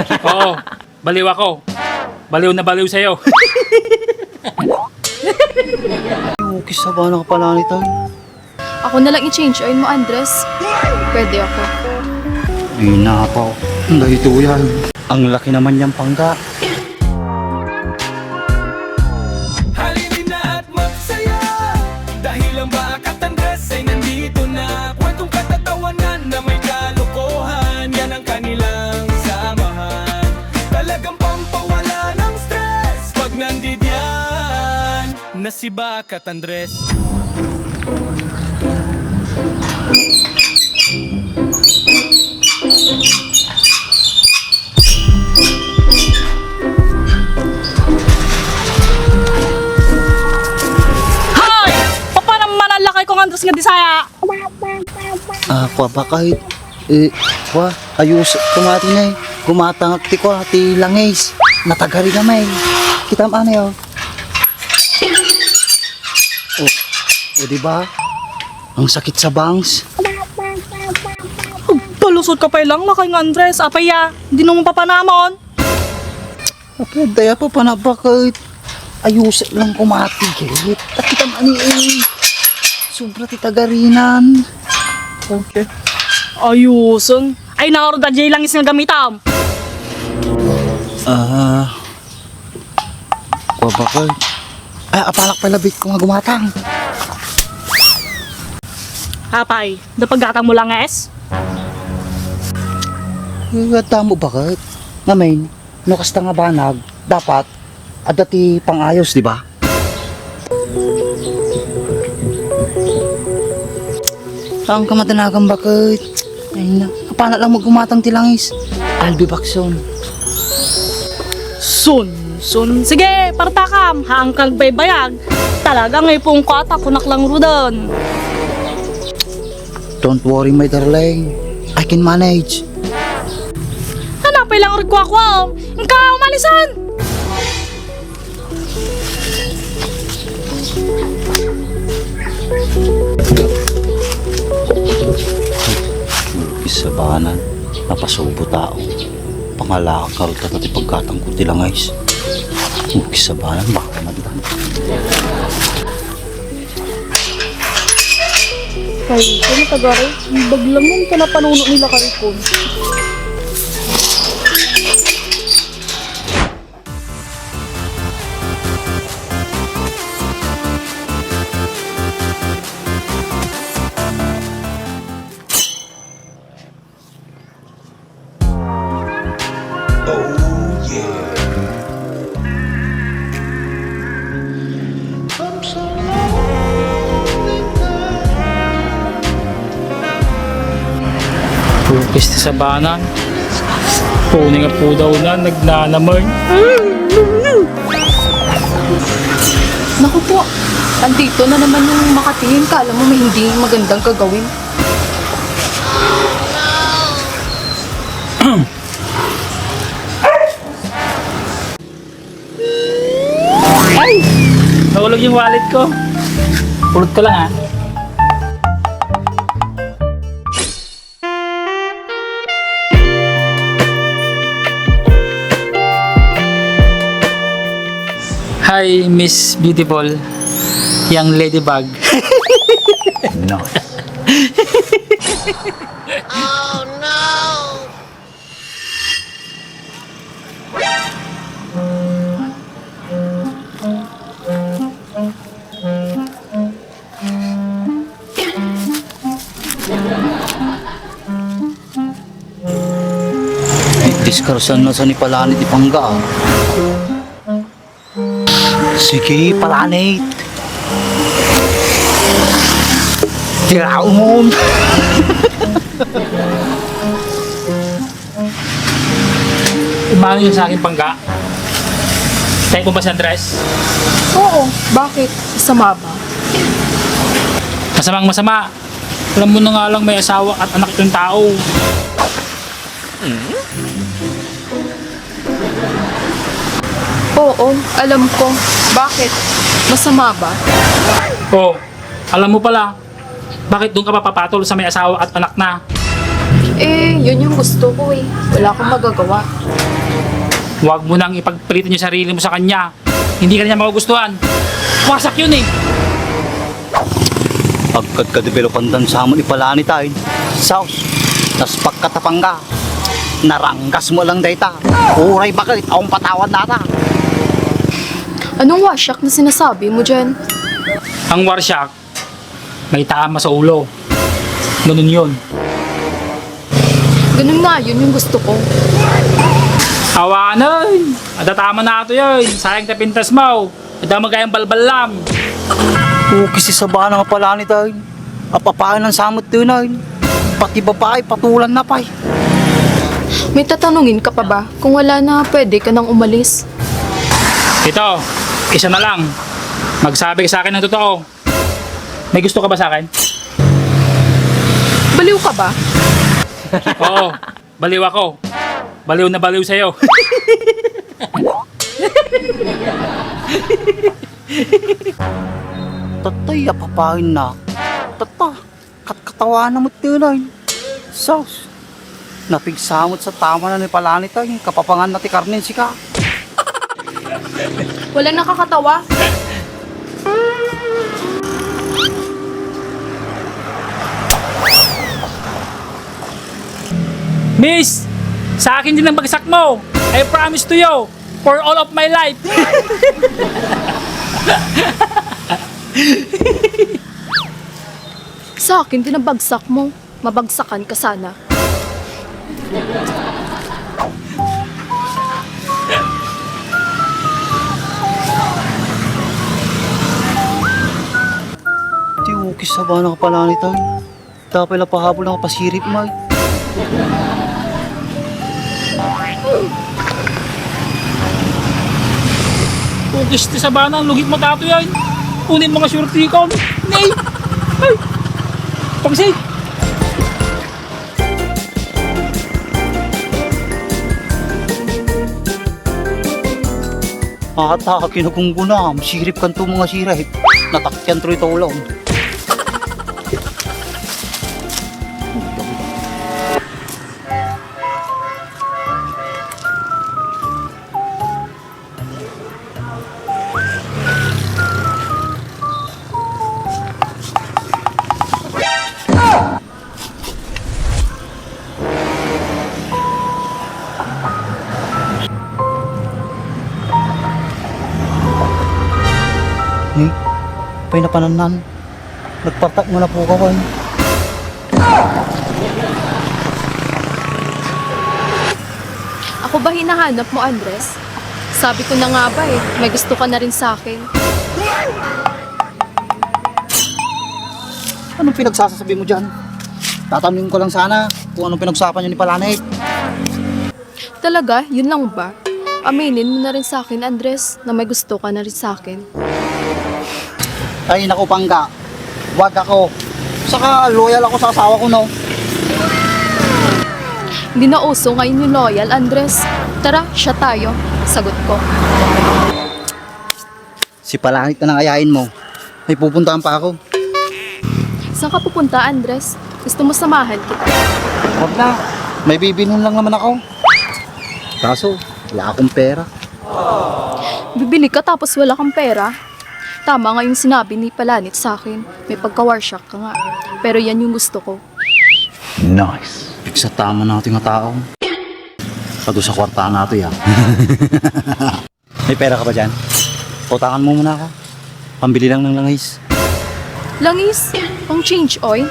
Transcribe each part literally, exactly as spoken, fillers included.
Oo, baliw ako. Baliw na baliw sa'yo. Ukis sa bana ka pala nito. Ako na lang i-change oil mo, Andres. Pwede ako. Di na pa. Ang dahito yan. Ang laki naman niyang pangga. Halina at magsaya. Dahil ang Bakat Andres ay nandito na. Kwentong katatawanan na may kalokohan. Yan ang kanilang samahan. Talagang pampawala ng stress pag nandidiyan na si Bakat Andres. Hoy! Papanam man ang lakay kong Andres nga disaya! Ah, kua, Bakat. Eh, kua, ayos, kumati na eh. Kumatangak ti kua, ti langis. Natagari ka may. Kita mo ano yun? Oh, o, di ba? Ang sakit sa bangs. Palusot ka pa lang, lakay nga Andres. Apay ya, di mo papanamon. Apay, daya pa panabakit. Ayos lang kumatigit. At kita mani eh. Sobra ti tagarinan. Okay. Ayuson. Ay, naaro da jay langis nga gamitam. Ah, Kuwa ba ko? Ay, apalak pala bit ko nga gumatang. Apay, napaggatang mo lang es? Nga tamo bakit? Ngamin, no kasta nga banag, dapat, adda ti pangayos, di ba? Saan ka madanagan bakit? Ay na, apana lang magkumatang ti langis. I'll be back soon. Soon, soon. Sige, partakam. Haan kang baybayag. Talaga nga ipungko ata kunak lang rudan. Don't worry, my darling. I can manage. Hanapay lang ragkuakuam. Inka, umalisan! Isa ba na napasubo tao? Pangalakal ka pati pagkatang ko ti langis. Isa ba na baka nagdan. Kay, kung tagaray, baglaman ka na panuno nila kay kun. Oh, yeah. Pupis ti sabana. Puno nga pudaw na, nagnanamay. Naku po, andito na naman yung makatingin. Kala mo may hindi magandang gagawin. Ay! Nahulog yung wallet ko. Pulot ko lang, ah. Hi, Miss Beautiful. Yang ladybug. No. Diskarsan na sa ni Palani ti pangga, ah. Sige, palanit. Tiraon. Umano yun sa aking pangga. Tayo po ba si Andres? Oo, bakit? Masama ba? Masamang masama. Alam mo na nga lang may asawa at anak itong tao. Oo, alam ko. Bakit? Masama ba? Oh, alam mo pala. Bakit doon ka pa papatol sa may asawa at anak na? Eh, yun yung gusto ko eh. Wala akong magagawa. Huwag mo nang ipagpilitan yung sarili mo sa kanya. Hindi ka niya magugustuhan. Warsak yun eh. Agkad ka developan dan sa amin ipalani tayo. Saus, tas pagkatapang ka. Naranggas mo lang dayta. Uray bakit, akong patawad nata. Anong warsak na sinasabi mo dyan? Ang warsak, may tama sa ulo. Ganun yun. Ganun nga, yun yung gusto ko. Awanan! Adatama na ito yun. Sayang ta pintas mo. Ada magayang balbalam. Ukis ti sabana nga pala ni tayo. Apapayan ang samot tunay. Pati babae, patulan na pay. May tatanungin ka pa ba? Kung wala na, pwede ka nang umalis. Ito, isa na lang. Magsabi ka sa akin ng totoo. May gusto ka ba sa akin? Baliw ka ba? Oo, baliw ako. Baliw na baliw sa'yo. Tatay, apapain na. Tata, katkatawa na mo tunay. Sus, napigsamot sa tama na ni Palanit ay kapapangan na ti karnen sika. Wala nakakatawa. Miss, sa akin din ang bagsak mo. I promise to you, for all of my life. Sa akin din ang bagsak mo. Mabagsakan ka sana. Ti ukis sa bana ka pala ni tayo. Tapay la pahabol nga pasirip, may. Ukis ti sabana, lugit mo tato yan. Kunin mga shortikon. Nay! Ay! Pagsi! Ata, kinagunggunam, sirip kanto mga sirip. Natakyan tuloy ta ulam. Ni, pay napanannan. Nagpartak mo na po ka, Juan. Ako ba hinahanap mo, Andres? Sabi ko na nga ba eh, may gusto ka na rin sa akin. Anong pinagsasabi mo dyan? Tatanungin ko lang sana kung anong pinagsapan niyo ni Palanit. Talaga? Yun lang ba? Aminin mo na rin sa akin, Andres, na may gusto ka na rin sa akin. Ay, naku, Pangga. Wag ako. Saka loyal ako sa asawa ko, no? Hindi na uso ngayon yung loyal, Andres. Tara, siya tayo. Sagot ko. Si Palangit na nang ayain mo. May pupuntahan pa ako. Saan ka pupunta, Andres? Gusto mo samahan kita? Wag na. May bibilhin lang naman ako. Kaso, wala akong pera. Bibili ka tapos wala kang pera? Tama nga yung sinabi ni Palanit sa akin. May pagka-warsak ka nga. Pero yan yung gusto ko. Nice. Pigsatama na ito nga tao. Pag sa kwarta na ito, ya. May pera ka ba dyan? Pautangan mo muna ako. Pambili lang ng langis. Langis? Pang change oil?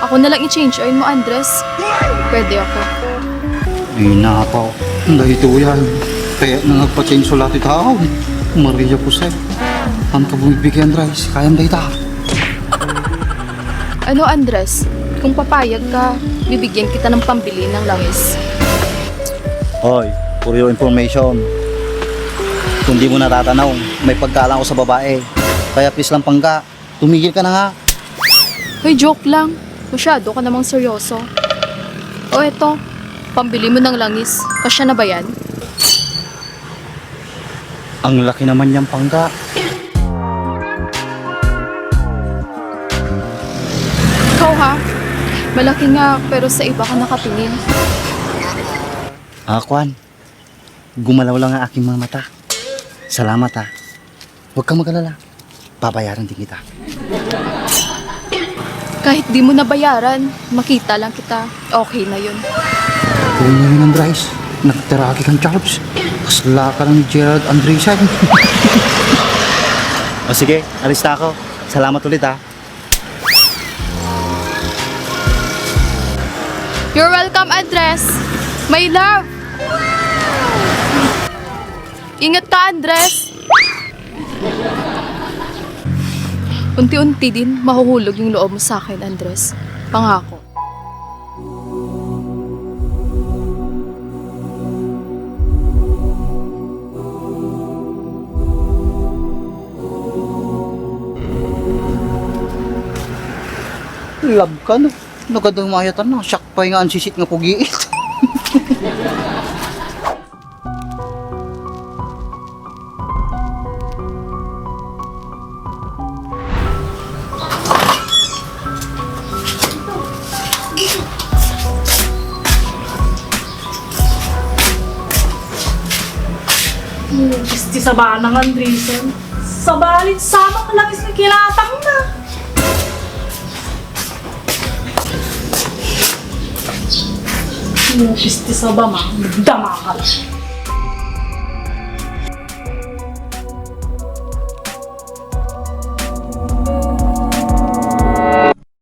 Ako na lang i-change oil mo, Andres. Pwede ako. Ay, nako. Ang dahito yan. Kaya na nagpa-change oil ti tao. Maria Jose. Ang kabumibigyan, Andres. Kayang dahita. Ano, Andres? Kung papayag ka, bibigyan kita ng pambili ng langis. Hoy, for your information, kung di mo natatanaw, may pagkalang ko sa babae. Kaya please lang, Pangga, tumigil ka na nga. Hoy, joke lang. Masyado ka namang seryoso. O eto, pambili mo ng langis. Kasya na ba yan? Ang laki naman niyang pangga. Ikaw ha? Malaki nga, pero sa iba ka nakatingin. Ah, kuan. Gumalaw lang ang aking mga mata. Salamat, ha. Huwag kang mag-alala. Babayaran din kita. Kahit di mo nabayaran, makita lang kita. Okay na yun. Kung ngayon ang Bryce, nagtaraki kang Charles. Kasla ka lang ni Gerald Andresan. O sige, alis na ako. Salamat ulit, ha. You're welcome, Andres. My love. Ingat ka, Andres. Unti-unti din mahuhulog yung loob mo sa akin, Andres. Pangako. Love ka, no? Nagadamayatan na. Siak pay nga ansisit nga pugiit. Isti sabana nga Andresan. Sabali, sama ka lang isang kilatang na. Isti saba, ma. Dama ka lang.